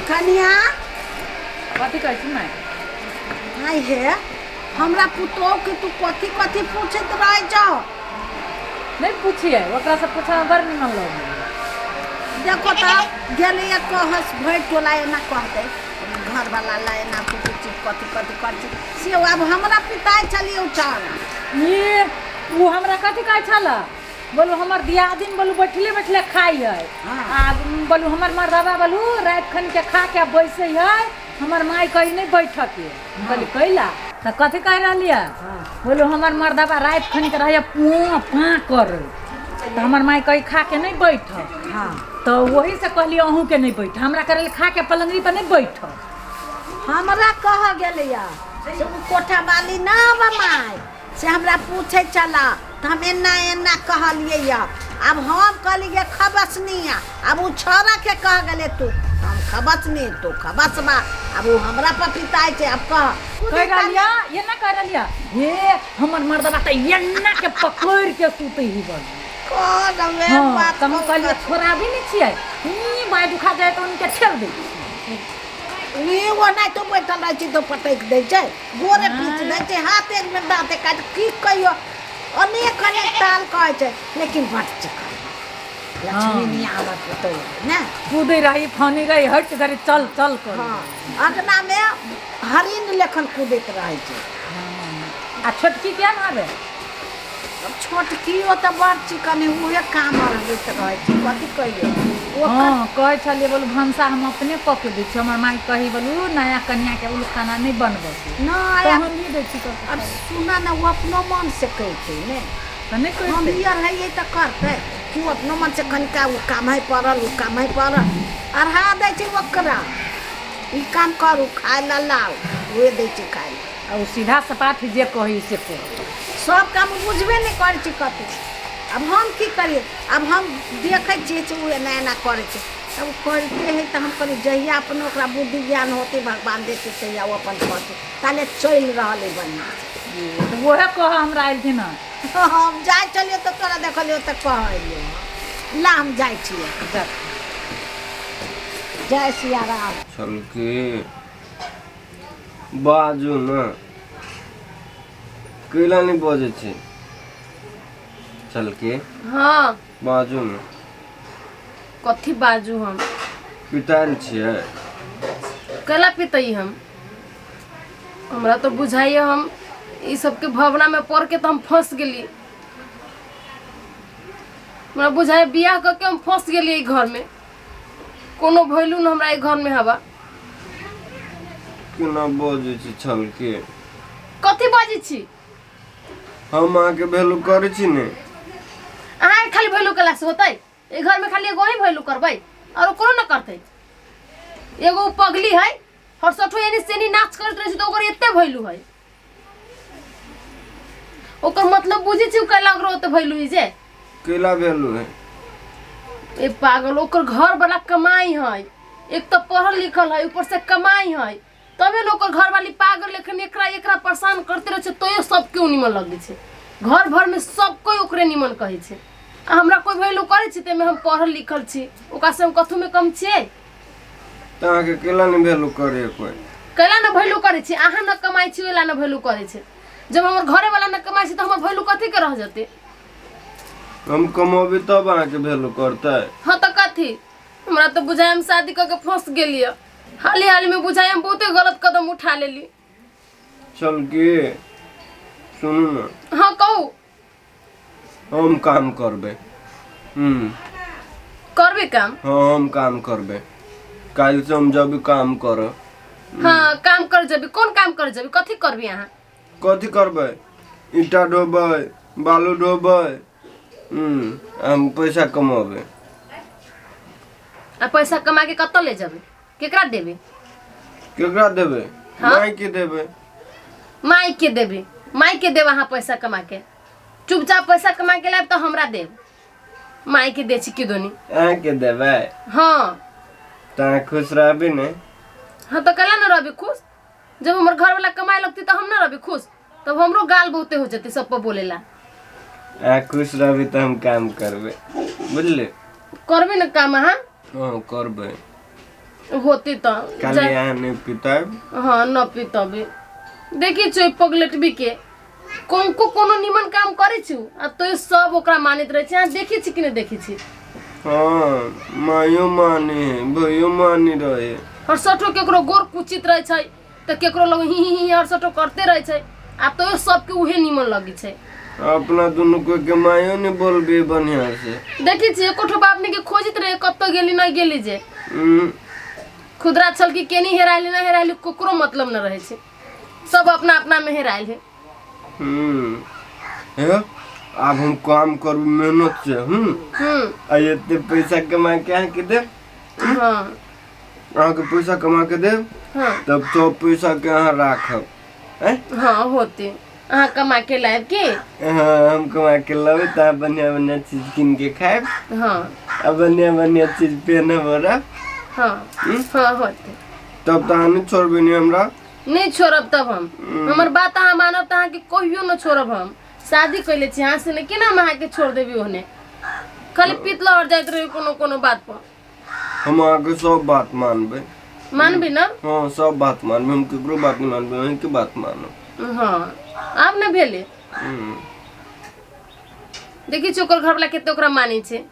कनिया। कथी कहै छी माय? आइ हे, हमरा पुतोह के तू कथी कथी पूछैत रहै छौ? नहि पूछिए, ओकरा से पूछा बड़ निमन लगे। देखो तऽ गेलैया कहस भरि टोला एना कहतै, घरवाला ला एना पूछै छी, कथी कथी करै छी से। आब हमरा पिताइ छलियै उठाना। ये ओ हमरा कथी कहै छल? बोलू हमर दियादिन बोलू बैठले बैठले खाइ है। आ बोलू हमर मर्दबा बोलू राति खन के खा के बैसै है, हमर माय कही नहि बैठके। हम कहली कैला? तऽ कथी कहि रहलियै? बोलू हमर मर्दबा राति खन के रहैया पुआ पाँ करै, तऽ हमर माय कही खा के नहि बैठ। तऽ वही से कहलियै अहूँके नहि बैठ, हमरा करै खा के पलंगरी पर नहि बैठ। हमरा कह गेलैया से ओ कोठा वाली ना आब माय से हमरा पूछै छला, तऽ हम एना एना कहलियै यऽ। आब हम कहलियै खबसनी। आब ओ छौड़ाके कह गेलै तू हम खबसनी, तू खबसबा। आब ओ हमरा पर पिताइ छै। आब कह। कहि रहलियै, एना कहि रहलियै, हे हमर मर्दबा तऽ एना के पकड़ि के सुतै ही बन। कौन हमे? बात तऽ हम कहलियै छोड़ाबी नहि छियै, ई बाँहि दुखा जाय तऽ उनके ठेल दै छियै। ई ओनाहितो बैठल रहै छै तऽ पटकि दै छै, गोरे पीच दै छै, हाथे मे दाँते काटि। की कहियो, अनेक अनेक ताल कहै छै, लेकिन बड चिकन लक्ष्मी निया हमर पुतोह है ने। कूदै रही, फानी रही, हट धरी चल चल कर। हँ, अंगना मे हरिण लेखन कूदैत रहै छै। आ छोटकी केहन आबे? छोटकियो तऽ बड़ चिकन है, उहे काम अरबैत रहै छै। कथी कहियो ओकर। हँ, कहै छलियै बोलू भनसा हम अपने कऽ के दै छियै। हमर माय कही बोलू नया कनियाके बोलू खाना नहि बनबऽ के। नहि। तऽ हमही दै छी कऽ के। आब सुना ने, ओ अपनो मन से कहतै ने? तऽ नहि हम कहतै। ई आर हइए तऽ करतै कि ओ अपनो मन से? कनिका ओ काम है पड़ल, ओ काम है पड़ल, अढ़ा दै छै ओकरा, ई काम करू, खाय लए लाउ, उहे दै छै खाय लए। आ ओ सीधा सपाट जे कही से करू। सब काम बुझबे नहि करै छै कतौ। आब हम की करियै? आब हम देखै छियै से ओ एना एना करै छै, तब ओ करिते हइ। तऽ हम कहलियै जहिया अपन ओकरा बुद्धि ज्ञान होतै, भगवान देतै, तहिया ओ अपन करतै। ताले चलि रहल हइ बढ़िआँसँ। तऽ उएह कहऽ हमरा एलखिन हँ। हम जाइ छलियै तऽ तोरा देखलियौ तऽ कहलियौ। ला, हम जाइ छियै। जा। जय सिया राम। छलके बाजू ने, कैला नहि बजै छै छलके? हँ। बाजू ने। कथी बाजू हम? पितायल छियै? कैला पितै हम? हमरा तऽ बुझाइए हम ई सबके भावनामे पढ़ के तऽ हम फंस गेली। हमरा बुझाइए बियाह कऽ के हम फंस गेली एहि घरमे। कोनो वैल्यू न हमरा एहि घरमे हवा। केना बजै छी छलके? कथी बाजै छी? हम अहाँके वैल्यू करै छी ने। अहाँ खाली वैल्यू केलासँ होतै? एहि घरमे खाली एगो ही वैल्यू करबै, आरो कोनो न करतै। एगो उ पगली है, हर सठो एनी सेनी नाच करैत रहै छै, तऽ ओकर एते वैल्यू है। ओकर मतलब बुझै छी? कैला ओकरो ओते वैल्यू है जे? कैला वैल्यू है? ए पागल, ओकर घर वाला कमाई है। एक तऽ पढ़ल लिखल है, ऊपर से कमाई है, तबे ने ओकर घरवाली पागल लेखन एकरा एकरा परेशान करते रहै छै, तैयो सब केओ निमन लगै छै। घर भरमे सब कोइ ओकरे निमन कहै छै, आ हमरा कोइ वैल्यू करै छै? ताहिमे हम पढ़ल लिखल छी, ओकरासँ हम कथूमे कम छियै? तऽ अहाँके कैला नहि वैल्यू करे कोइ? कैला ने वैल्यू करै छी? अहाँ न कमाइ छी, ओहि ला न वैल्यू करै छै। जब हमर घरेवाला न कमाइ छै तऽ हमर वैल्यू कथी के रह जेतै? हम कमौबी तब अहाँके वैल्यू करतै। हँ तऽ कथी? हमरा तऽ बुझाइ हम शादी कऽ के फंस गेलियै। हाली हाली में बुझाइ हम बहुते गलत कदम उठा लेली। चल के सुनू ने। हाँ, कहू। हम काम करबै। करबे काम? हाँ, हम काम करबै। काल्हि से हम जब काम करब। हाँ, काम कर जेबी। कोन काम कर जेबी? कथी करबी अहाँ? कथी करबै? ईंटा ढोबै, बालू ढोबै, हम पैसा कमौबै। आ पैसा कमा के कतऽ ले जेबै? केकरा देबै? केकरा देबै? हाँ? माय के देबै। माय के देबै? माय के देब अहाँ पैसा कमा के? चुपचाप पैसा कमा के लायब तऽ हमरा देब। माय के दै छी किदोनी। अहाँके देबै? हाँ। तऽ अहाँ खुश रहबै ने? हाँ तऽ कैला न रहबै खुश? जब हमर घर वाला कमाए लगती तऽ हम न रहबै खुश? तब हमरो गाल बहुते हो जेतै सब पर बोलेला। अहाँ खुश रहबै तऽ हम काम करबै, बुझलियै? करबै ने काम अहाँ? हँ, करबै। होते तऽ काल्हि अहाँ नहि पिताब। हँ न पीतबे। देखी छौ पगलेटबी के कोनको कोनो निमन काम करै छु आ तो सब ओकरा मानैत रहै छै। अहाँ देखै छी कि नहि देखै छी? हाँ माइयो माने है भैयो माने रहे। हरसठो केकरो गोर कुचित रहै छै तऽ केकरो लग ही ही ही हरसठो करते रहै छै आ तो सबके उहे निमन लगै छै। अपना दुनू कोई के माइयो नहीं बोलबे बढ़िया से। देखै छी एको ठो बाप के खोजैत रहे कतऽ गेली नहीं गेली जे खुदरा छल कि केनी हेराइल ना हेराइल ककरो मतलब न रहै छै, सब अपना अपना में हेराइल है। हे आब हम काम करू मेहनत से। आ एते पैसा कमा के अहाँके देब। हाँ अहाँके पैसा कमा के देब। हाँ तब सब पैसा के अहाँ राखब। हाँ होते अहाँ कमा के लायब के। हाँ हम कमा के लाबे तऽ अहाँ बढ़िया बढ़िया चीज कीन के खायब। हाँ आ बढ़िया बढ़िया चीज पहनब ओरा। हाँ हाँ होते। तब तऽ अहाँ नहीं छोड़बै ने हमरा। नहीं छोड़ब तब हम हमर बात अहाँ मानब तऽ अहाँके कहियो न छोड़ब। हम शादी कैले छी अहाँ से ने केना हम अहाँके छोड़ देबी ओहने खाली पीत लहर जाइत रही कोनो कोनो बात पर। हम अहाँके सब बात मानबै। मानबी ना? हाँ सब बात मानबै, हम केकरो बात नहीं मानबै, अहींके बात मानब। हाँ आब ने भेलै। देखी छी ओकर घरवला कते ओकरा मानै छै,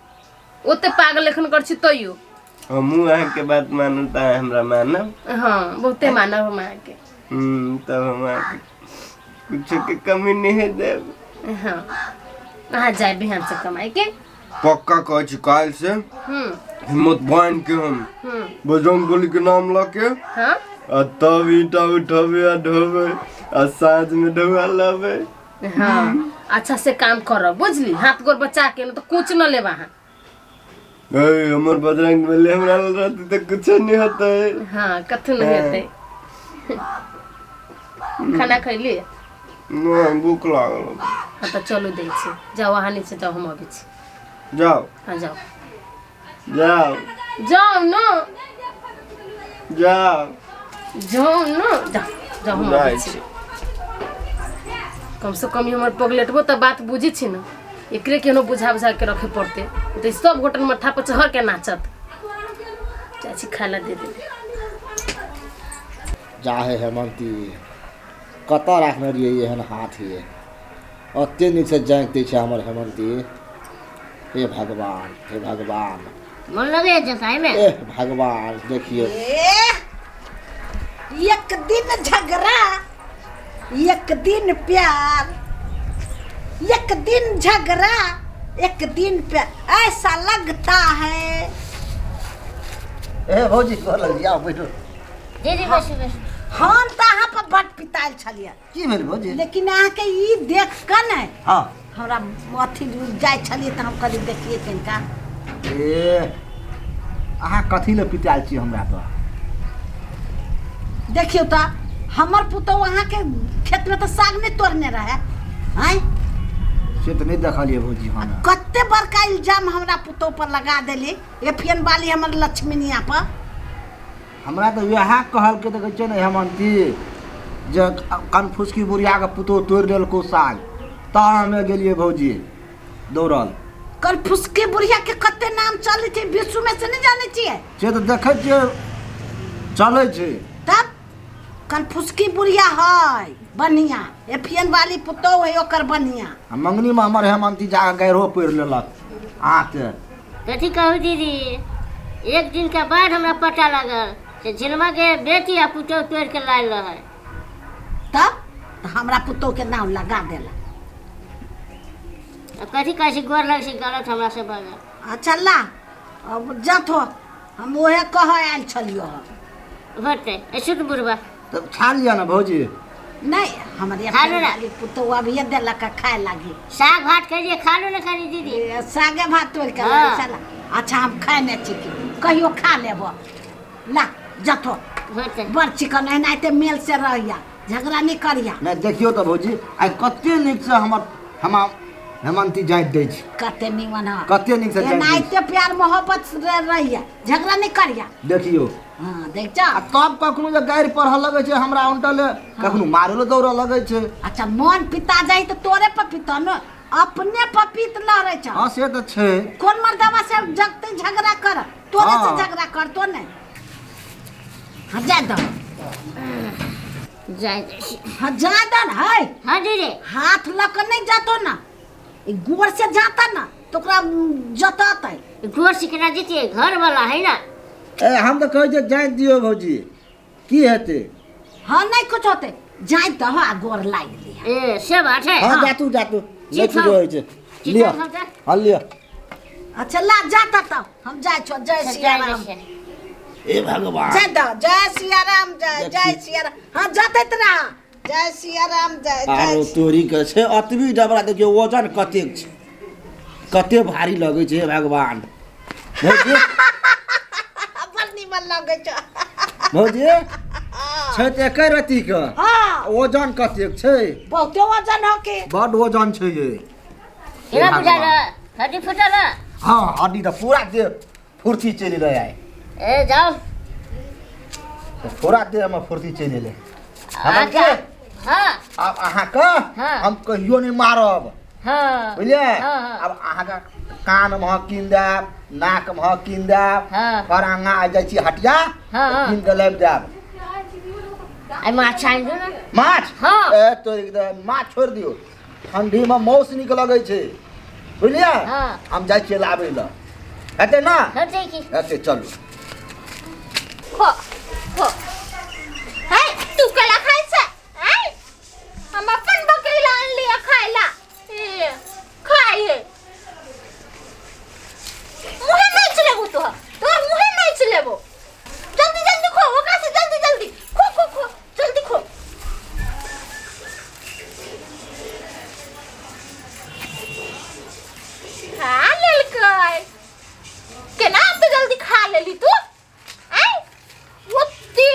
ओते पागल एखन कर छी तैयो। हमहूँ अहाँके बात मानब तऽ अहाँ हमरा मानब। हाँ बहुते मानब हम अहाँके। तब हम अहाँके कुछो के कमी नहीं देब। हाँ अहाँ जाय बिहान से कमाई के। पक्का कहै छी काल्हि से हिम्मत बान्हि के हम बजरंग बली के नाम लऽ के हाँ आ तब ईंटा उठेबै आ ढोबै आ साँझ में ढोआ लेबै। हाँ अच्छा से काम करब बुझली, हाथ गोर बचा के न तो कुछ न लेब अहाँ। ए हमर बजरंग बली हमरा लग रहतै तऽ कुछो नहीं होतै। हाँ कथू नहीं होतै। खाना खैली? नहीं भूख लागल। हाँ तऽ चलू दै छी, जाओ अहाँ नीचे जाओ हम अबै छी। जाओ। हाँ जाओ जाओ जाओ न जाओ जाओ न जाओ जाओ हम अबै छी। कम से कम हमर पगलेटबो तऽ बात बुझै छी न, एकरे केहनो बुझा बुझा के रखे पड़तै तऽ सब गोटन मत्था पर चढ़ के नाचत। चाची खाना दे दे। जाहे हेमंती कतऽ राखने रहियै एहन हाथ ये, ओते नीक से जाँति दै छै हमर हेमंती। हे भगवान हे भगवान मन लगैया जताई में। एह भगवान देखियौ एक दिन झगड़ा एक दिन प्यार, एक दिन झगड़ा एक दिन प्यार, ऐसा लगता है। ए भौजी गोर लगलियै, आउ बैठू। दीदी बैसू बैसू। हम तऽ अहाँ पर बड पितायल छलियै। की भेल भौजी? लेकिन अहाँके ई देख कऽ ने हाँ हमरा अथी जाइ छलियै तऽ हम कहलियै देखियै कनिका। ए अहाँ कथी लए पितायल छी हमरा पर? देखियौ तऽ हमर पुतहु अहाँके खेतमे तऽ साग नहि तोड़ने रहै। आँय से तऽ नहि देखलियै भौजी हम। कते बड़का इल्जाम हमरा पुतहु पर लगा देली एफियन वाली हमर लक्ष्मीनिया पर। हमरा तऽ वएह कहलकै देखै छियै ने हेमंती जे कनफुसकी बुढ़ियाके पुतोहु तोड़ि लेलकौ साग, तऽ हमे गेलियै भौजी दौड़ल। कनफुसकी बुढ़िया के कते नाम चलै छै विश्व में से नहीं जानै छियै? से तऽ देखै छियै चलै छै। तब कनफुसकी बुढ़िया है बढ़िया, एफियन वाली पुतोहु है ओकर बढ़िया। आ मंगनीमे हमर हेमंती जाकऽ गाइरो पड़ि लेलक अहाँके। कथी कहू दीदी, एक दिन के बाद हमरा पता लागल से झिलमा के बेटी आ पुतोहु तोड़ के लायल रहे। तब तऽ हमरा पुतोहु के नाम लगा देला। अब कथी कहै छी गोर लगै छी गलत हमरा से बाजल। अच्छा ला अब जाथो, हम ओहे कह आयल छलियो हँ। होतै ऐसे तो बुढ़बा। तब खा लिअ ने भौजी। नहीं हमर खा लो ना। पुतोहु अभिये देलक खाए लागी। साग भात खेलिए खा लो ना खाली दीदी। सागे भात तोड़ के हाँ। चला। अच्छा हम खाए नहीं छी कहियो खा लेब। ला जथो होतै। बड़ चिकन एनाहिते मेल से रहिया, झगड़ा नहीं करिया। नहि देखियौ तऽ भौजी आइ कते नीक से हमर हम हेमंती जाँति दै छै। कते निमन है, कते नीक से जाँति दै छै। एनाहिते प्यार मोहब्बत से रहिया, झगड़ा नहीं करिया। देखियौ हाँ देख जा। आ तब कखनो जे गारि पढ़ऽ लगै छै हमरा उनटले, कखनो मारै लए दौड़ऽ लगै छै। अच्छा मन पिता जाइ तऽ तोरे पर पिता न, अपने पर पीत लहरै छै। हाँ से तऽ छै। कोन मर्दवा से जगते झगड़ा कर, तोरे से हाँ। झगड़ा करतो ने। हाँ जा दो। जाय दै छी। हाँ जा दो ना है। हाँ दीदी। हाथ लऽ कऽ नहि जातो ना, ई गोर से जाता ना तो ओकरा जततै। गोर से केना जेतियै, घर वाला है ना। ए हम तऽ कहै छियै जाइत दियौ भौजी, की हेतै? हाँ नहीं कुछ होते, जाय दहो आ गोर लागि लिअ। ए से बात है। हाँ जातू जातू, नहि ठीक हौ। कुछो होइ छै। ठीक लिअ हौ तऽ। हाँ लिअ। अच्छा ला जाता तब हम जाइ छौ। जय अच्छा, सिया जाय दै राम। छियै। ए भगवान। जय दहो, जय सिया राम, जय जय सिया राम। हाँ जतैत रह, जय सिया राम, जय जय। आरो तोरी के छै अतबी डबरा, देखियौ वजन कतेक छै, कते भारी लगै छै। हे भगवान। भौजी बड़ निमन लगै छौ। भौजी छै तऽ एके रत्ती के, हाँ वजन कतेक छै? बहुते वजन हो के। बड वजन छै ये। केना बुझायल, हड्डी फूटल? हाँ हड्डी तऽ पूरा देह फुर्ती चलि एलै आइ। ए जाउ। पूरा देह मे फुर्ती चलि एलै। अच्छा हाँ। आब अहाँके हाँ। हम कहियो नहि मारब। हाँ। बुझलियै? हाँ, हाँ। आब अहाँके कान मे कीन देब, नाक मे कीन देब। हाँ। फरांगा आ जाइ छी हटिया, हाँ, हाँ। कीन के लाबि देब। आइ माछ आनि दू ने। माछ? हाँ। ए तोरी के माछ छोड़ि दियौ, ठंडी मे मौस नीक लगै छै, बुझलियै? हाँ। हम जाइ छियै लाबै लए, हेतै ना? हेतै की। हेतै, चलू। खो खो है, तू कला खाइ छै? आय हम अपन बकरी ला आनली खाय ला। ए खाय है, मुहे नहीं चलेबो तो, तोर मुहे नहीं चलेबो। जल्दी जल्दी खो, ओकरा से जल्दी जल्दी खो खो खो, जल्दी खो। खा लेलकै केना एते जल्दी खा लेली तू? आय ओते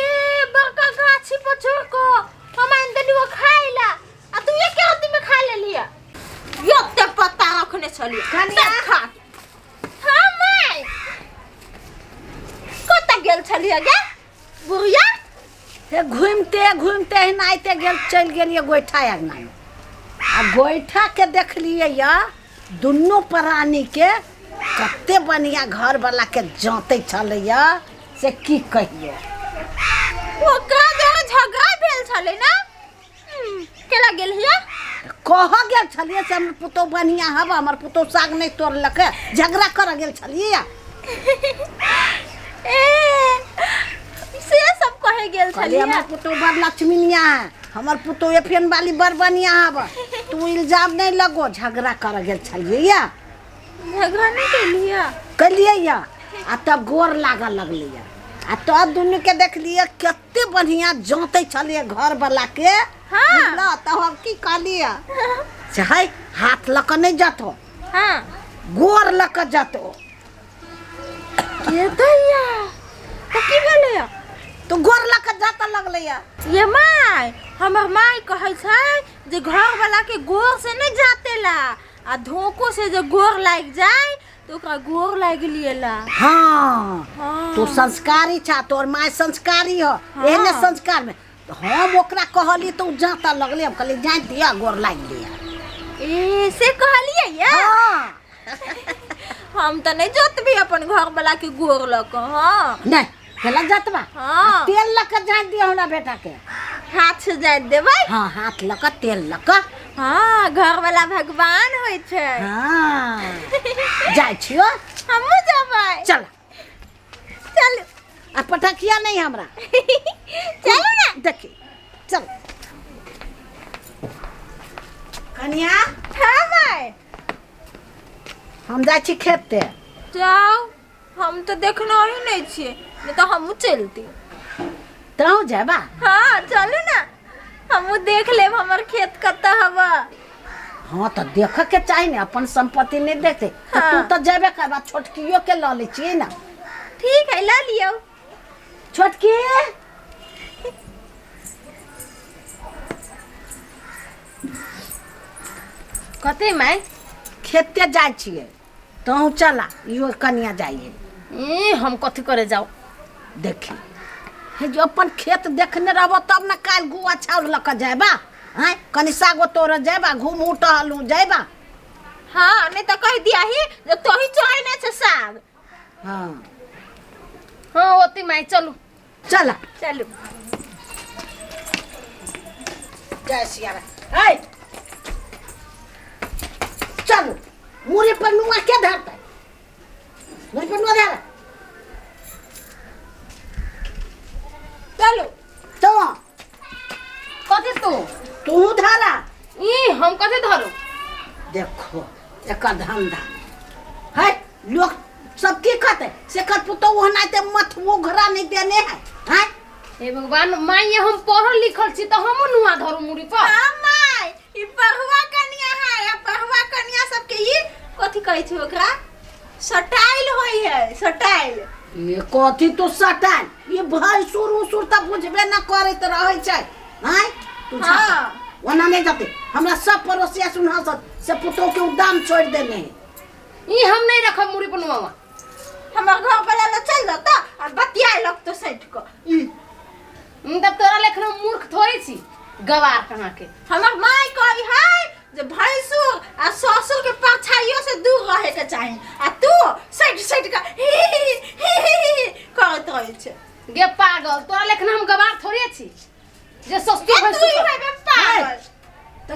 बड़का गाछी पर चढ़ कऽ हम आनि देली ओ खाय ला आ तू एके रत्ती में खा लेली। एते पत्ता रखने छलियै कनिया। सब खा। हाँ माय, कतऽ गेल छलियै गे बुढ़िया? हे घूमते घूमते एनाहिते गेल, चलि गेलियै गोइठा अङ्गनामे आ गोइठाके देखलियै यऽ दुनू प्राणीके कते बढ़िआँ घरवलाके जाँतै छलैया से की कहियो। ओकरा जरे झगड़ा भेल छलै ना? केना गेल हिया? कह गेल छलियै से हमर पुतोहु बढ़िआँ हब, हमर पुतोहु साग नहि तोड़लकै, झगड़ा करऽ गेल छलियै। ए से सब कहे गेल कहलियै छलियै? हमर पुतोहु बड़ लक्ष्मीनिया है, हमर पुतोहु एफएन वाली बड़ बढ़िआँ हब, तू इल्जाम नहि लगो। झगड़ा करऽ गेल छलियै या। झगड़ा नहि केलियै? केलियै या आ तब गोर लागऽ लगलैया आ तब दुनूके देखलियै कते बढ़िआँ जाँतै छलियै घरवलाके। हाँ। बुझलऽ? तब हम की कहलियै से है हाथ लऽ कऽ नहि जतो, हाँ गोर लऽ कऽ जतो। के दैया तऽ की भेलैया? तो गोर लऽ कऽ जातऽ लगलैया। ये माय, हमर माय कहै छै जे घर वाला के गोर से नहीं जातेला आ धोको से जे गोर लागि जाय तो ओकरा गोर लागि लिएला। हाँ। हाँ। तू संस्कारी छा, तोर माय संस्कारी हो। एहने संस्कार में हम ओकरा कहलियै तऽ ओ जाँतऽ लगलै। हम कहलियै जाँति दिअ, गोर लागि लिअ। ए से कहलियै या? हाँ। हम तऽ नहीं जोतबी अपन घर वाला के गोर लऽ कऽ। हाँ नहि केला जतबा। हाँ। तेल लऽ कऽ जाँति दिअ हमरा बेटा के। हाथ से जाइत देबै? हाँ हाथ लऽ कऽ तेल लऽ कऽ। हाँ घर वाला भगवान होइ छै। हाँ जाइ छियो। हमहूँ जेबै। चल चलू। आ पटकिया नहीं हमरा। चलू ना। देखी चल कनिया। हाँ माय। हम जाइ छी खेते। जाउ, हम तऽ देखना ही नहीं छियै, नहीं तऽ हमहूँ चलती। तहूँ जेबा? हाँ चलू ना, हमहूँ देख लेब हमर खेत कतऽ हवा। हाँ तऽ देखऽ के चाही ने, अपन संपत्ति नहीं देखते तऽ हाँ। तू तऽ जेबे करबा, छोटकियो के लऽ लै छियै ना। ठीक है लऽ लियौ। छोटकी कते माय? खेते जाइ छियै, तहूँ चला, इहो कनिया जाइए। ए हम कथी करे जाउ? देखी हे जो अपन खेत देखने रहबो तब ने काल्हि गुआ छाउर लऽ कऽ जायबा। आँय कनि सागो तोड़ऽ जायबा, घूमू टहलू जायबा। हाँ नहीं तऽ कहि दिया ही जे तोही चोरेने छै साग। हाँ हाँ ओते माय चलू। चल। चलू। जय सिया राम। है चलू, मुड़ी पर नुआ के धरतै? मुड़ी पर नुआ धर। चलू। तो कथी तू? तू धरा। ई हम कथी धरू? देखो एकर धंधा है, लोग सब की कहते से कर पुतोहु ओनाहिते मथुओ घरा नहीं देने है। हैं हे भगवान माई, हम पढ़ल लिखल छी त हमहु नुआ धरू मुड़ी पर। हाँ माय, ई पढ़ुआ कनिया है, आ पढ़ुआ कनिया सबके ई कथी कहै छै ओकरा, सटाइल होई है, सटाइल। ये कथी तो सटाइल? ये भैंसुर उसुर त बुझबे न करैत रहै छै। हैं तू हाँ। झाँप। ओना नहीं जाते, हमरा सब पड़ोसिया सुन हंसत से पुतोहु के उदाम छोड़ देने है। ई हम नहीं रखब मुड़ी पर नुआ। हमर घर वाला लग चल जाता आ बतियाए लगतो सैठ को। तब तोरा लेखन हम मूर्ख थोड़ी छी, गवार कहाँ के। हमर माय कही है जे भैंसुर आ ससुर के परछाइयो से दूर रहे के चाही, आ तू सैठ सैठ के ही ही ही ही ही करैत रहै छै। गे पागल, तोरा लेखन हम गवार थोड़ी छी जे ससुर गे तू ही भैंसुर। हेबे पागल। तो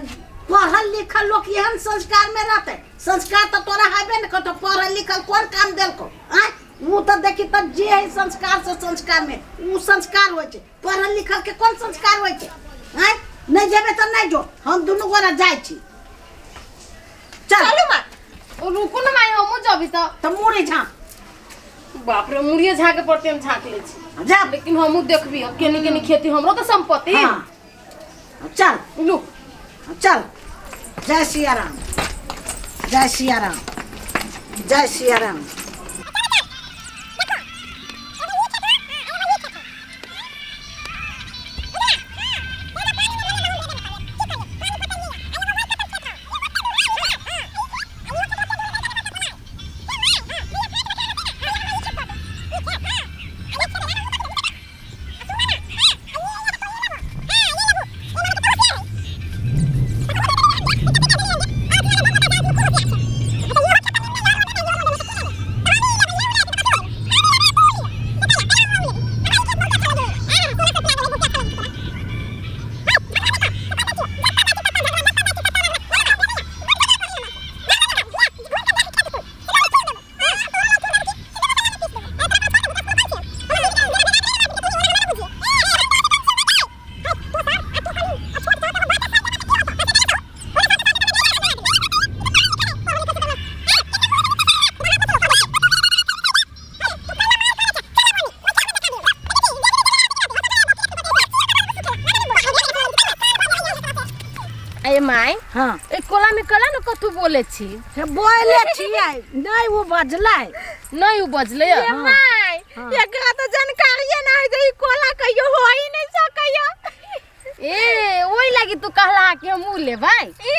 पढ़ल लिखल लोग एहन संस्कार में रहते? संस्कार तो तोरा हेबे न करतो, पढ़ल लिखल कोन काम देलको? आँय उ तो देखी त जे है संस्कार से संस्कार में उ संस्कार होइ छै, पढ़ल लिखल के कोन संस्कार होइ छै? आँय नहीं जेबे त नहीं जो, हम दुनू गोरा जाइ छी। चल। चलू माय। ओ रुकू न माई, हमहु जबी त। त मुड़ी झाँप। बाप रे, मुड़िए झाँके पड़ते, हम झाँक ले छी। जा। लेकिन हमहु देखबी अब केनी केनी खेती हमरो तो संपत्ति। हाँ चल। लू। चल। जय सिया राम, जय सिया राम, जय सिया राम। ए my, हाँ। ए कोला में कला न कथू बोले छी? से बोले छियै नहीं, वो बजलै नहीं उ बजलै। ये माय, एकरा तो जानकारिये ना है जे ई कोला कहियो हो ही नहीं सकैया। ए ओइ लागी तू कहला कि हम उ लेबै। ई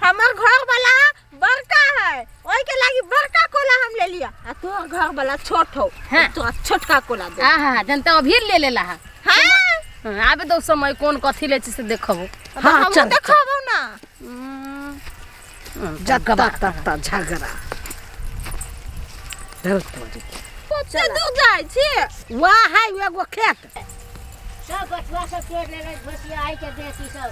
हमर घर वाला बड़का है, ओई के लागी बड़का कोला हम ले लिया, आ तोर घर वाला छोट हो। हाँ। तोरा छोटका कोला दे। आहा जनता अभी ले लेला हा। हाँ। हाँ, आबे दो समय कोन कथी ले छी से देखबो। हाँ, हमहूँ चल, देखबो ना। जत्ता तत्ता झगड़ा धर तोरी। कते दूर जाइ छी? वाह है एगो खेत। सब बचवा सब तोड़ लेले घोसिया आई के बेटी सब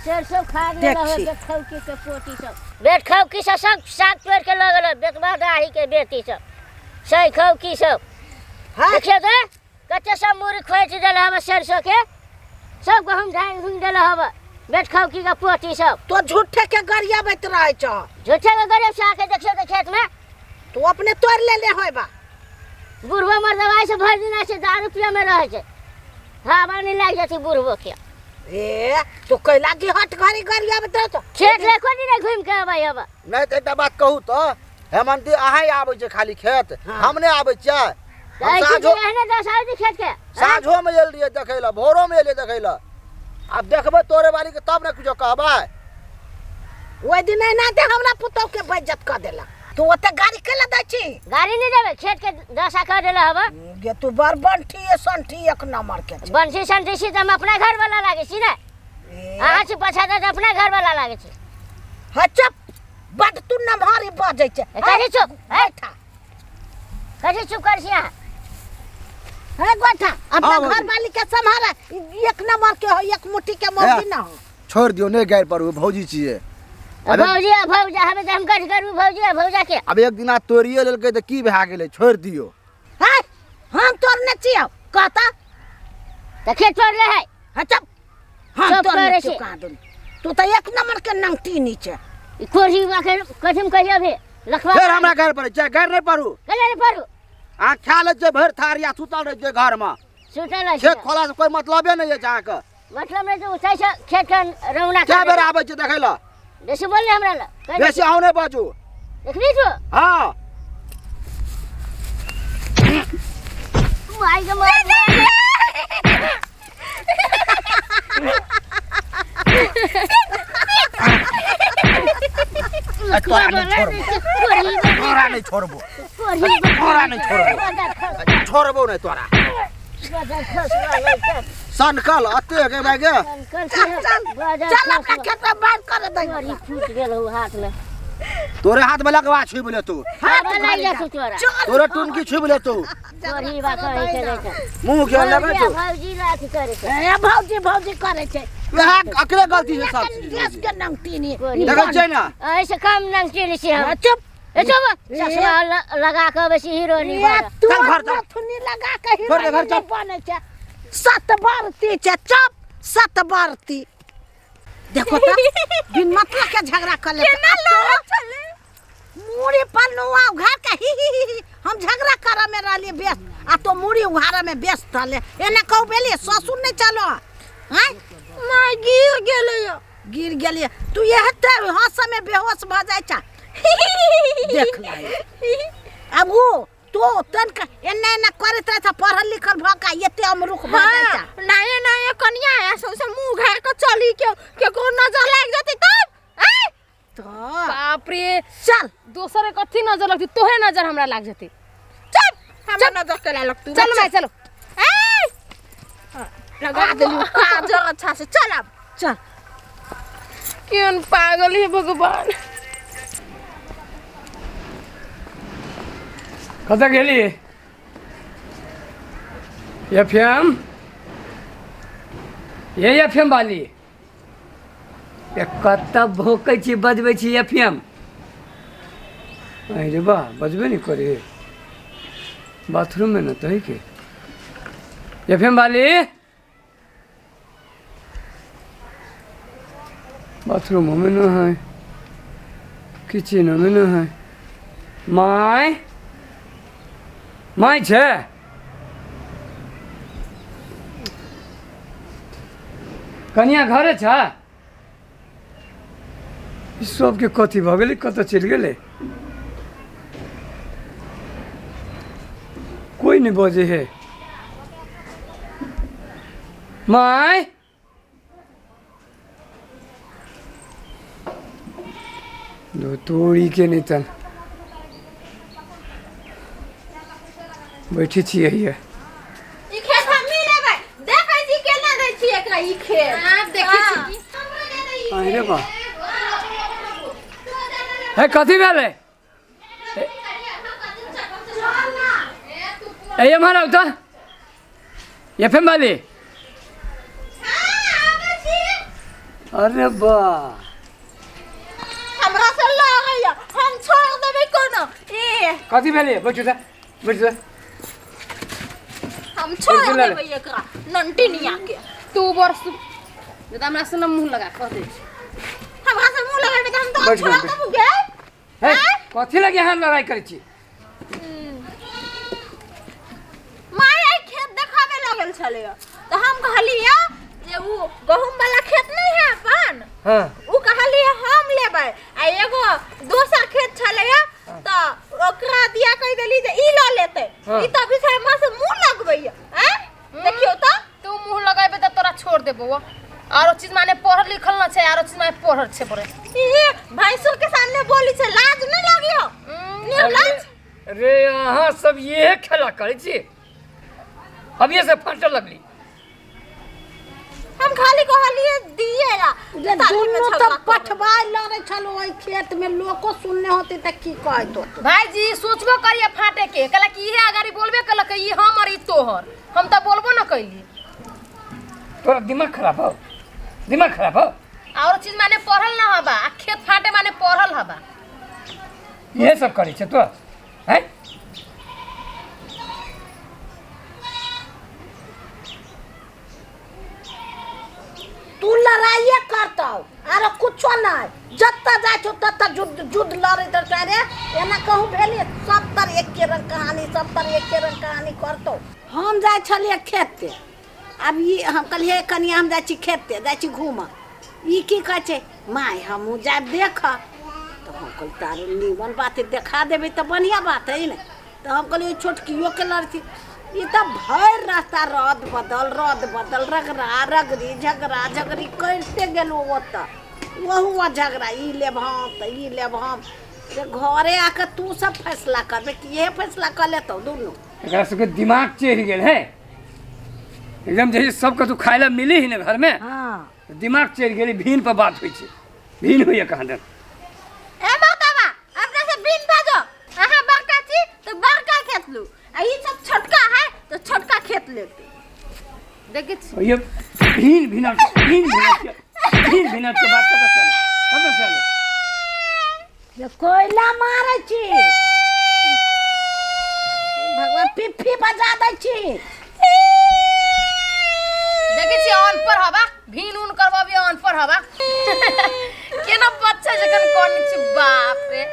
सरसों खा गेल देखी। रहे बेटखौकी के पोती सब, बेटखौकी से सब साग तोड़ के लऽ गेल बेटवा दाही के बेटी सब सैखौकी सब। हाँ। देखियो तो कते सब मुड़ी खोइच देल हवे सरसों के, सब गहूम धान घुम देल हवे बेटखौकी के पोती सब। तो झूठे के गरियाबैत रहै छ। झूठे के गरीब से आके देखियो तो खेत में। तू अपने तोड़ लेले होयबा। बुढ़बो मर्दवा से भरि दिना से दारू पिए में रहै छै, हवा नहीं लागि जाइ छै बुढ़बो के। ए तो कैला की हट घड़ी गरियाबैत रहै छ? खेत ले कोनी नहीं घुमि के अबै हवे। नहीं तो एकटा बात कहू तो हेमंती अहाँ आबै छै खाली खेत, हाँ। हम नहि आबै छियै। हम साँझो एहने दस आबै छै खेत के। साँझो में एल रहियै देखै लए, भोरो में एलियै देखै लए। आब देखबै तोरे बारी के तब ने कुछो कहबै। ओहि दिन एनाहिते हमरा पुतोहु के बेइज्जत कऽ देलक। तू ओते गाड़ी केला दै छी? गाड़ी नहीं देबै, खेत के दशा कर देले हवे। गे तू बड़ बंठी संठी एक नंबर के छै। बंसी संठी छी तऽ हम अपना घर वाला लागै छी ने, अहाँ छी पछा तऽ अपना घर वाला लागै छी। हँ चुप, बड तू नमहरी बजै छै। ए, कथी चुप? ए, बैठा। कथी चुप कर छी अहाँ? हे गोठा अपना हाँ, घर भौजी। वाली के सम्हारा, एक नंबर के हो, एक मुट्ठी के मौगी ना हो। छोड़ दियो, नहीं गारि पड़ू, भौजी छियै। आ भौजी आ भौजा हमे तऽ हम कथी करू भौजी आ भौजा के? आब एक दिना तोड़िए लेलकै तऽ की भए गेलै, छोड़ि दियौ। है हम तोड़ने छियौ कहता। तऽ खेत तोड़ले है। हाँ, चुप, हम चुप तोड़ने करै छियौ छी। कहाँ दुन। तू तऽ एक नंबर के नंगटीनी छै। ई कोढ़ी आखिर कथीमे कहियो भी लखवा। फेर हमरा गारि पड़ै छै? गारि नहि पड़ू। कैला नहि पड़ू? अहाँ खा लै छियै भरि थारी आ सुतल रहै छियै घरमे। सुतल रहै खेत छियै। खोलासँ कोइ मतलबे नहि अछि अहाँके। मतलब नहि तऽ उठै छै खेत के रौना। कए बेर आबै छियै देखै लए? बेसी बोलले हमरा लए कहि बेसी अहूँ नहि बाजू। देखबी तू। हँ। माय गे माय। तोरा नहि छोड़बो, तोरा नहि छोड़बो, तोरा नहि छोड़बो, छोड़बो नहि तोरा। सनकल अते गे भाई गे। चल चल अपना खेत में बात करे दे। फूट गेल हो हाथ में। तोरे हाथ में लगवा छुबि ले तू। हाथ में ले तू तोरा। तोरे टुनकी छुबि ले तू। तोरी बा कहै छै रे। मुँह के लगै छौ। भौजी ला अथी करे छै। ए भौजी भौजी करे छै। वएह अकरे गलती छै सब चीज। देश के नंगटीनी देखै छियै ने? ऐसे कम नंगटीनी छी हम। चुप। ए चुप, चश्मा लगा के अबै छी हीरोइनी ए बन। तू चल घर चल। नथुनी लगा के छोड़ दे, घर हीरोइनी चल। बनै छै। सत बरती छै, चुप, सत बरती। देखो त बिन मतलब के झगड़ा कर ले। केना लड़ै छलै? मूड़ी पर नुआ उघार के ही ही ही ही। हम झगड़ा करे में रहलिए व्यस्त आ तो मूड़ी उघारे में व्यस्त रहले। एना कहू बेलिए ससुर नहीं चलो। हैं? माय गिर गेलै। गिर गेलिए तू यह ते हंस में बेहोश भ जाय छा। देख ले अब वो तो तनका एना एना करैत रहै छ, पढ़ल लिखल भ के एते अमरुख भ जाय छ। हाँ, नये नये कनिया आया सौंसे मुंह उघार के चली के केकरो नजर लाग जेतै तब। आय तो बाप रे, चल दोसर के कथी नजर लगतै, तोहे नजर हमरा लाग जेतै। चल हमरा नजर केला लगतू। चल माय चलो। ए लगा देलू काजर अच्छा से, चल अब चल। केहन पागल है भगवान। कतऽ गेली एफ एम? ये एफ एम वाली ये कतऽ भोकै छी, बजबै छी एफ एम? अरे बा, बजबे नहीं करे बाथरूम में न तो है के एफ एम वाली बाथरूम में न है, किचन में न है। My my छै कनिया घरे छ? ई सबके कथी भऽ गेलै, कतऽ चलि गेलै? कोई नहीं बजै है। My दो तोड़ी के नहीं तन बैठे छियै हिये। ई खेत हम ही लेबै, देखै छी केना दै छी एकरा ई खेत। आब देखै छी। अरे बा हे कथी भेलै? ए एम्हर आउ तऽ एफ एम वाली। अरे बा हमरा से लड़ैया, हम छोड़ देबै कोनो। ए कथी भेलै? बैठू तऽ, बैठू तऽ। हम छोड़ बिल्कुल देबै एकरा नंटिनिया के। तू बड़ सु जब हमरा से न मुंह लगा कह दै छी। हमरा से मुंह लगेबै तऽ हम तोरा बैठ छोड़ बैठ। देबू गे। हे कथी लगे यहाँ लड़ाई करै छी? माय आई खेत देखाबे लगल छलै तऽ हम कहलियै जे उ गहूम वाला खेत नहीं है अपन। हाँ। उ कहलियै हम लेबै आ एगो दोसर खेत छलै तऽ ओकरा दिया कहि देली जे ई लऽ लेतै। हाँ। ई तभी से हमरा से मुंह लगबैया। आँय देखियौ तऽ। तू मुंह लगेबे तऽ तोरा छोड़ देबो। आरो चीज माने पढ़ल लिखल न छै, आरो चीज माने पढ़ल छै बड़े। ई भैंसुर के सामने बोली छै, लाज नहीं लागियो? निर्लज। रे अहाँ सब इहे खेला करै छी, अभिये से फाटऽ लगली। हम खाली कहलिए दिए ला। जे दुनू तऽ पठबाय लड़ै छल ओहि खेत में, लोको सुनने होते तऽ की कहैत होतै। भाईजी सोचबो करिए फाटे के, कहला कि इहे अगाड़ी बोलबे कलक ई हमर ई तोहर, हम तऽ बोलबो न कैली। तोरा दिमाग खराब हो, दिमाग खराब हो। और चीज माने पढ़ल न हबा आ खेत फाटे माने पढ़ल हबा। इहे सब करै छै तो हैं? तू लड़ाइए करतौ आरो कुछो नहीं, जत्ता जाइ छौ तत्ता जुद्ध जुद्ध लड़ैत रहतौ। अरे एना कहूँ भेलै? सब तर एके रंग कहानी, सब तर एके रंग कहानी करतौ। हम जाइ छलियै खेते, आब ई हम कहलियै कनिया हम जाइ छी खेते, जाइ छी घूमऽ। ई की कहै छै, माय हमहूँ जायब देखऽ। तऽ हम कहलियै तारो नीमन बात है, देखा देबै तऽ बढ़िआँ बात है ने। तऽ हम कहलियै छोटकियोके लड़थिन। ई तऽ भरि रास्ता रद बदल रद बदल रगड़ा रगड़ी झगड़ा झगड़ी करिते गेलहुँ ओतऽ। ओहू झगड़ा, ई लेब हम तऽ ई लेब हम। रे घरे आके तू सब फैसला करबे कि इहे फैसला कऽ लेतौ दुनू? एकरा सबके दिमाग चढ़ि गेल है एकदम, जैसे सब कतौ खाय ला मिली ही ने घर में। हाँ दिमाग चढ़ि गेल। भीन पर बात होइ छै, भीन होइए कहाँ दन। ए मर्दाबा, अपना से बिन बाजो। अहाँ बड़का छी तो बड़का खेत लू, आ ई सब छोटका है तो छोटका खेत लेते। देखै छी ये भीन भीन भीन भीन भीन भीन के बात कतऽ से आयल? कतऽ से आयल? जे कोयला मारै छी भगवान, पिप्पी बजा दै छी। देखै छी अनपढ़ हबा, भीन उन करबी अनपढ़ हबा। केना बच्चा जखन कोन छी, बाप रे।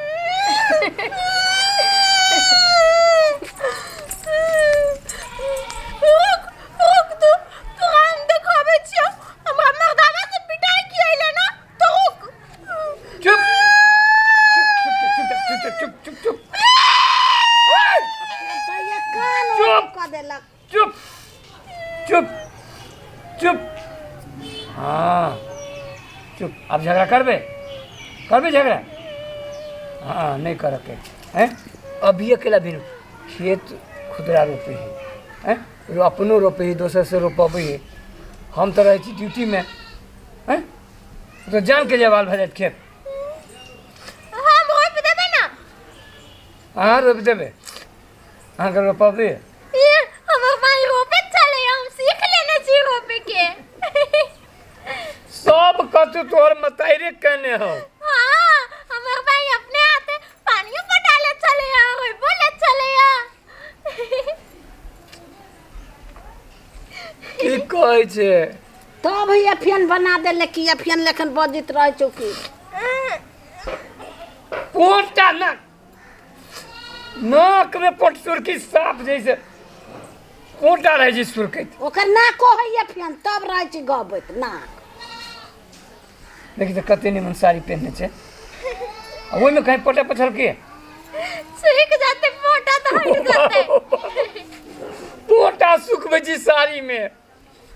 रुक रुक तू, तोरा हम देखाबै छियौ। हमरा मर्दाबा से पिटाई किया ना तो रुक। चुप चुप चुप चुप चुप चुप चुप चुप। तऽ ये कान चुप। कऽ देलक। चुप चुप चुप, हाँ चुप। आब झगड़ा करबे करबे झगड़ा? हाँ नहीं करके हैं। अभी अकेला भी खेत खुदरा रोपे है हैं, अपनो रोपे है, दोसर से रोपबै है। हम तऽ रहै छी ड्यूटीमे हैं, तो जान के जवाल भऽ जायत खेत। हम रोपि देबै ना। अहाँ रोपि देबै? अहाँके रोपबै? ये हमर माई रोपे चले, हम सीख लेने छी रोपे के। सब कतु तोहर मताइरे केने हो। हाँ, हमर माई अपने हाथे पानियो पटाले चले आ, रोपो ले चले आ। की कहै छै? तब अफियन बना देले कि अफियन लेखन बजैत रहै छौ की? कोनटा नाक नाक में पट सुरकी साफ जैसे कोटा रहै छै सुरकैत। ओकर नाको है अफियन, तब रहै छै गबैत नाक। देखी तऽ कते निमन साड़ी पहिनने छै आ ओहिमे कहीं पटा पछल के सूख जाते मोटा तो हट जाते। पोटा सुखबै छै साड़ी में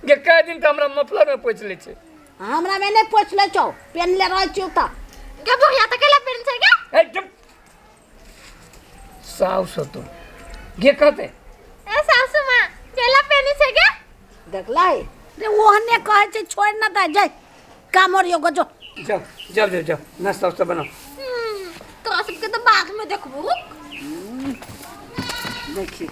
गे। कए दिन तऽ हमरा मफलर में पोछि लै छै। हमरा में नहि पोछि लै छौ, पेनले रहै छियौ तऽ। के बुढ़िया तऽ केला पेन छै के? ए चुप, साउस हो तू गे कहते। ए सासू माँ, केला पेनी छै के? देखलै रे, ओहने कहै छै छोड़ि न दे, जाय कामर यो गजो। जाओ जाओ जाओ जाओ, नाश्ता उस्ता बनाओ। तोरा सबके तऽ बाद में देखबो, रुक। देखी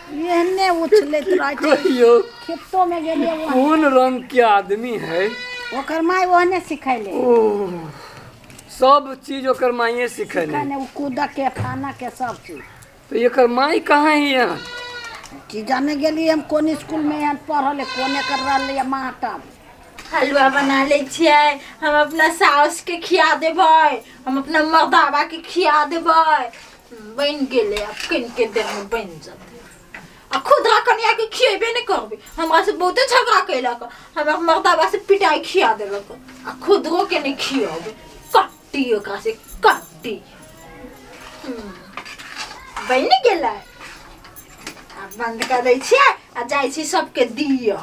एहने उछलैत रहै छै। कहियो खेतो में गेलियै ओहने। कोन रंग के आदमी है। ओकर माय ओहने सिखैले। ओ सब चीज ओकर माइए सिखेने। सिखैले ओ कूदऽ के खाना के सब चीज। तो एकर माई कहाँ है यहाँ? की जाने गेलियै हम कोन स्कूल में एहन पढ़ल है, कोन एकर रहलै मास्टर। हलवा बना लै छियै, हम अपना साउस के खिया देबै, हम अपना मर्दाबा के खिया देबै। बनि गेलै, आब कनिके देर में बनि जेतै। आ खुदरा कनिया के खिएबे नहि करबै, हमरा से बहुते झगड़ा केलक, हमरा मर्दाबा से पिटाई खिया देलक। आ खुदरो के नहि खियेबै, कट्टी ओकरा से कट्टी। बनि गेलै, आब बंद कऽ दै छियै आ जाइ छी सबके दिअ।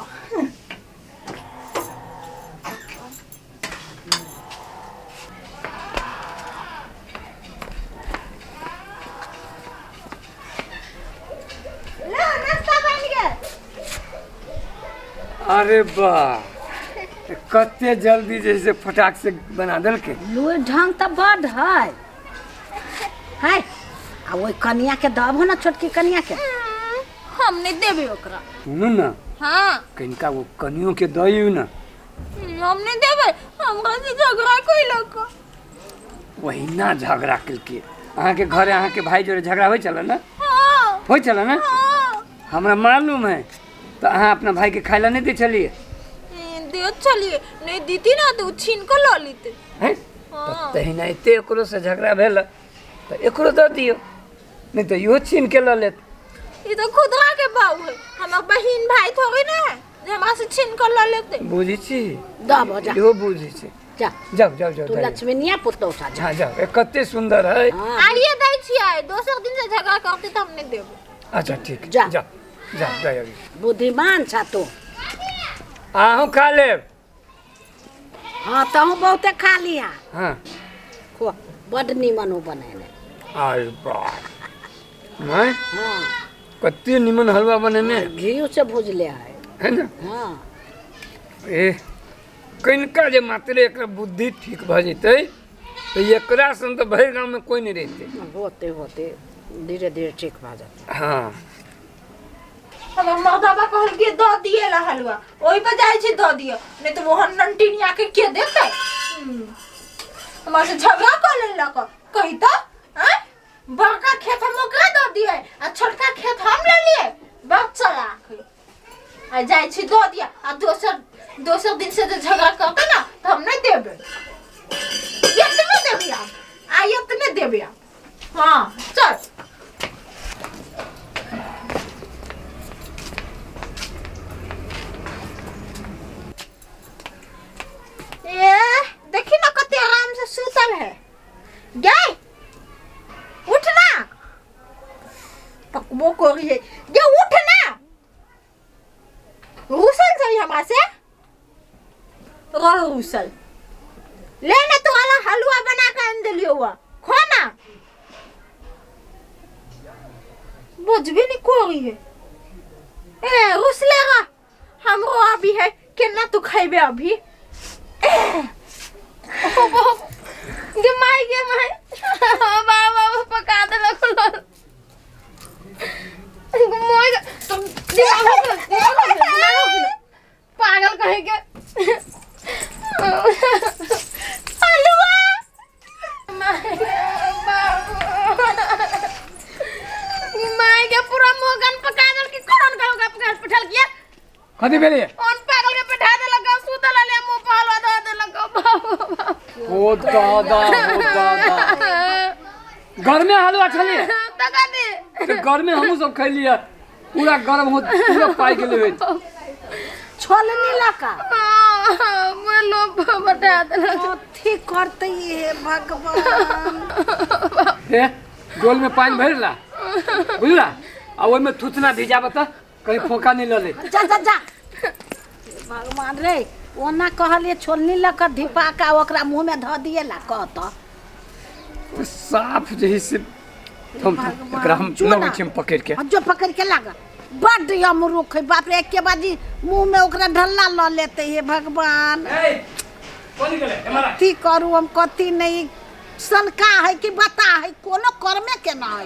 लो नाश्ता बनि गेल। अरे वाह, कते जल्दी जे से फटाक से बना देलकै। लुरि ढंग तऽ बड है है। आ ओहि कनिया के दबहो ने, छोटकी कनिया के। हम नहीं देबे ओकरा। सुनू ना। हाँ। कनिका वो कनियो के दइयो ना। हम नहीं देबे, हमरा से झगड़ा कइलक। वही ना झगड़ा कइलके। अहाँ के घरे अहाँ के भाई जोरे झगड़ा होइ छल ना? हाँ। होइ छल ना? हाँ। हमरा मालूम है। तो अहाँ अपना भाई के खाय ला नहीं दै छलियै? दे छलियै, नहीं दीती ना तो छीन के ल लीते। हैं? हाँ। तऽ तहिना एते एकरो से झगड़ा भेल तऽ एकरो दऽ दियौ, नहीं तऽ इहो छीन के लऽ लेत। ई तो खुदरा के बाऊ है, हमर बहिन भाई थोड़ी ना है जे हमरा से छीन के ल लेते। बुझै छी? दबो जा। इहो बुझै छी। जा। जाउ जाउ जाउ। तू लक्ष्मीनिया पुतोह छा। हाँ जाउ, ए कते सुंदर है। हाँ। आइए दै छियै, दोसर दिन से झगड़ा करते तऽ हम नहीं देबे। अच्छा ठीक। जा। जा जा जा अभी। बुद्धिमान छा तू। अहूँ खा लेब। हाँ तहूँ बहुते खा लिहा। हाँ। खो, बड नीमन हो बनेने। आय बाप। नहीं? हाँ। कते नीमन हलवा बनेने। घी से भुजले है। है ना? हाँ। ए कनिका जे मात्रे एकरा बुद्धि ठीक भऽ जेतै तऽ एकरा सन तऽ भरि गाँव में कोई नहीं रहतै। होते होते धीरे धीरे ठीक भऽ जेतै। हाँ। हमर मर्दबा कहलकै दऽ दिए ला हलवा, ओहि पर जाइ छी दऽ दिअ, नहीं तऽ ओहन नंटिनिया के के देतै? हमरा से झगड़ा कऽ लेलक। कही तऽ आँय, बड़का खेत हम ओकरा दऽ दिए आ छोटका खेत हम ले लिए। बड़ चलाक है। आ जाइ छी दऽ दिअ, आ दोसर दोसर दिन से जे झगड़ा करतै ना तऽ हम नहीं देबै। एतने देबै आब, आ एतने देबै आब। हाँ चल। ए देखी ना कते आराम से सुतल है। गए उठ ना, पकबो करी है। गे उठ ना, रूसल छही हमरा से। रह रूसल, ले ना तू वाला हलवा बना के आन देलियो हुआ, खो ना। बुझबे नहीं करी है। ए रूसले रह, हमरो अभी है केना तू खैबे अभी। गे माई गे माई, बाबा पका देलक। मोय तुम दिमाग हो गेल, दिमाग हो गेल, दिमाग हो गेल। पागल कहे के हलवा। माई के पूरा मोगन पका देल की कोन का होगा पका पठल किया कथी भेलै? कौन पागल के बैठा देलक, सुतल ले मुंह पर हलवा दऽ देलक। बाबू ओ दादा, ओ दादा, घर में हलवा छलियै तऽ कथी? तऽ घर में हमहूँ सब खैलियै, पूरा गरम हो पूरा पाइ गेलै होइत। छोलनी लका मोर लोभ बता देलक। कथी करतै हे भगवान। हे डोल में पानि भरि ला, बुझला, आ ओहिमे थुथना भिजाबऽ तऽ कहीं फोका नहीं लऽ ले। जा जा जा। भगवान रे, ओना कहलियै छोलनी लऽ कऽ धिपा कऽ ओकरा मुँह में धऽ दिए ला कहतऽ। साफ जे है से हम एकरा हम लबै छी पकड़ि के। जो पकड़ि के लागल। बड्ड अमरूख है बाप रे, एके बाजी मुँह में ओकरा ढल्ला लऽ लेतै। हे भगवान, कथी करू हम कथी नहीं। सनका है कि बता है, कोनो कर्मे के ना है।